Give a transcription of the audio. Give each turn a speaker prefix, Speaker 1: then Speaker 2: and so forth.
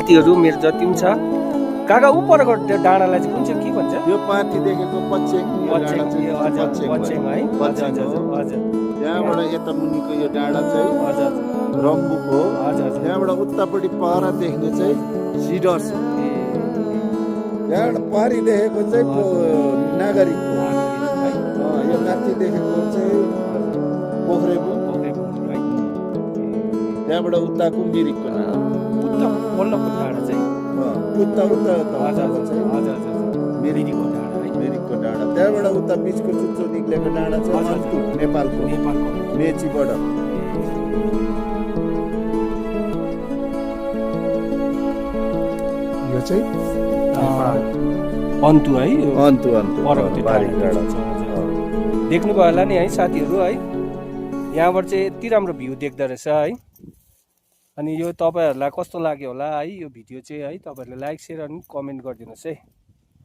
Speaker 1: साथीहरू मेरो जति पनि छ। काका उपरको त्यो डाँडालाई चाहिँ कुन चाहिँ के भन्छ?
Speaker 2: यो पार्टी देखेको पच्छेङ
Speaker 1: है? हजुर।
Speaker 2: त्यहाँबाट यता मुनिको यो डाँडा चाहिँ रम्बुक हो। त्यहाँबाट उतापट्टि पर देख्ने चाहिँ सिडर्स हो। त्यहाँबाट पारी देखेको चाहिँ नागरिक हो। यो माथि देखेको चाहिँ पोखरेको। त्यहाँबाट उताको मिरिकको डाँडा।
Speaker 1: पल्लोको डाँडा चाहिँ
Speaker 2: मिरिकको डाँडा। त्यहाँबाट उता बिचको चुच्चो निक्लेको डाँडा चाहिँ नेपालको मेची बोर्डर। यो चाहिँ
Speaker 1: अन्तु है?
Speaker 2: अन्तु
Speaker 1: देख्नुभयो होला नि है साथीहरू है, यहाँबाट चाहिँ यति राम्रो भ्यू देख्दो रहेछ है। अनि यो तपाईँहरूलाई कस्तो लाग्यो होला है यो भिडियो चाहिँ है, तपाईँहरूले लाइक सेयर अनि कमेन्ट गरिदिनुहोस् है।